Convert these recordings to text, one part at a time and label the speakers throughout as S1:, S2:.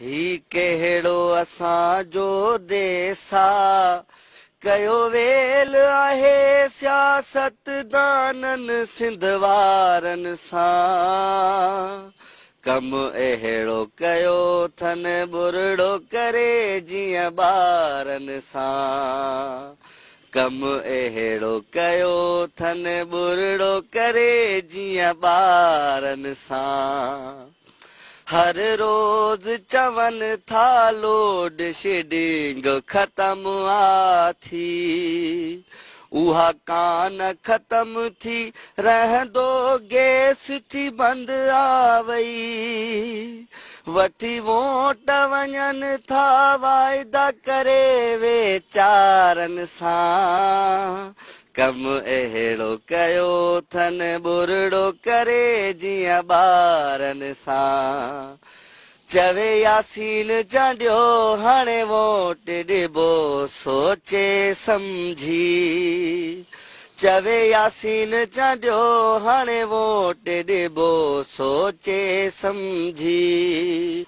S1: هي ڪهڙو اسان جو ديس آ. ڪيو ويل آهي سياستدانن سنڌ وارن سان. ڪم اهڙو ڪيو ٿن ٻرڙو ڪري جيئن ٻارن سان. ڪم اهڙو ڪيو ٿن ٻرڙو ڪري جيئن ٻارن سان. هر روز چون ٿا لوڊ شيڊنگ ختم آ ٿي. اها ڪانه ختم ٿي رهندو گيس ٿي بند آ وئي. وٺي ووٽ وڃن ٿا واعدا ڪري ويچارن سان. ڪم اهڙو ڪيو ٿن ٻرڙو ڪري جيئن ٻارن سان. چوي ياسين چانڊيو هاڻي ووٽ ڏبو سوچي سمجهي. چوي ياسين چانڊيو هاڻي ووٽ ڏبو سوچي سمجهي.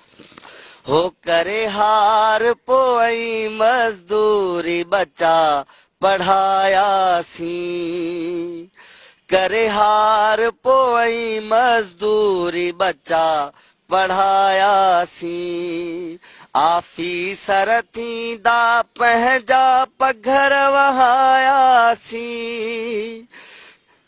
S1: هو ڪري هار پوءِ مزدوري ٻچا پڙهاياسين. ڪري هار پوءِ مزدوري ٻچا پڙهاياسين. آفيسر ٿيندا پنهنجا پگهر وهاياسين.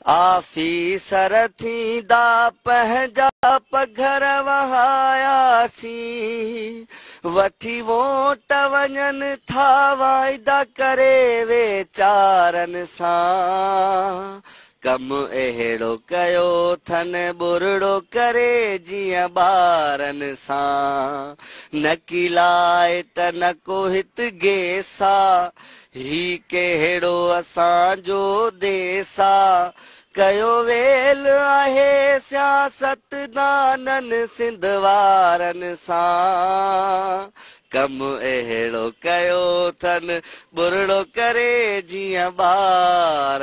S1: آفيسر ٿيندا پنهنجا پگهر وهاياسين. وٺي ووٽ وڃن ٿا واعدا ڪري ويچارن سان. ڪم اهڙو ڪيو ٿن ٻرڙو ڪري جيئن ٻارن سان. نه ڪي لائيٽ نه ڪو هت گيس آ. هي ڪهڙو اسان جو ديس آ. ڪيو ويل آهي سياستدانن سنڌ وارن سان. ڪم اهڙو ڪيو ٿن ٻرڙو ڪري جيئن ٻار.